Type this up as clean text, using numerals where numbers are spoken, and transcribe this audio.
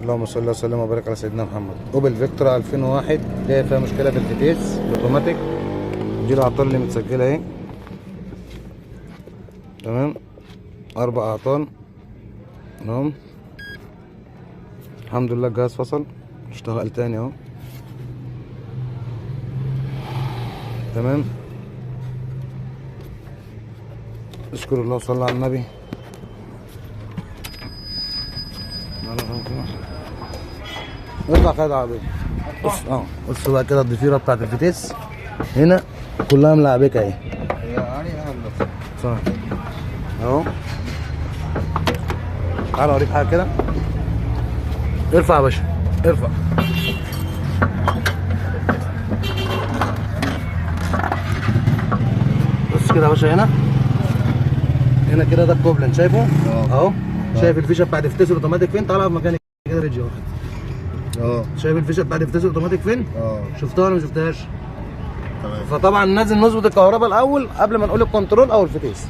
اللهم صل وسلم وبارك على سيدنا محمد. اوبل فيكترا 2001 جاية فيها مشكلة في الفتيس الاوتوماتيك. دي الاعطال اللي متسجله اهي. تمام، 4 اعطال اهم. الحمد لله الجهاز فصل، اشتغل تاني اهو. تمام، اشكر الله وصلى على النبي. اطلع كده العربية. بص بص بقى كده الضفيرة بتاعت الفتيس هنا كلها ملعبكة اهي. صح اهو. تعالى اوريك حاجة كده. ارفع يا باشا، ارفع. بص كده يا باشا، هنا هنا كده ده الكوبلن، شايفه؟ اهو. شايف الفيشه بتاعت الفتيس الاوتوماتيك فين؟ طالعه في مكان كده رجل واحد. شايف الفيشه بتاعت الفتيس الاوتوماتيك فين؟ شفتها ولا ما شفتهاش؟ تمام. فطبعا لازم نظبط الكهرباء الاول قبل ما نقول الكنترول او الفتيس.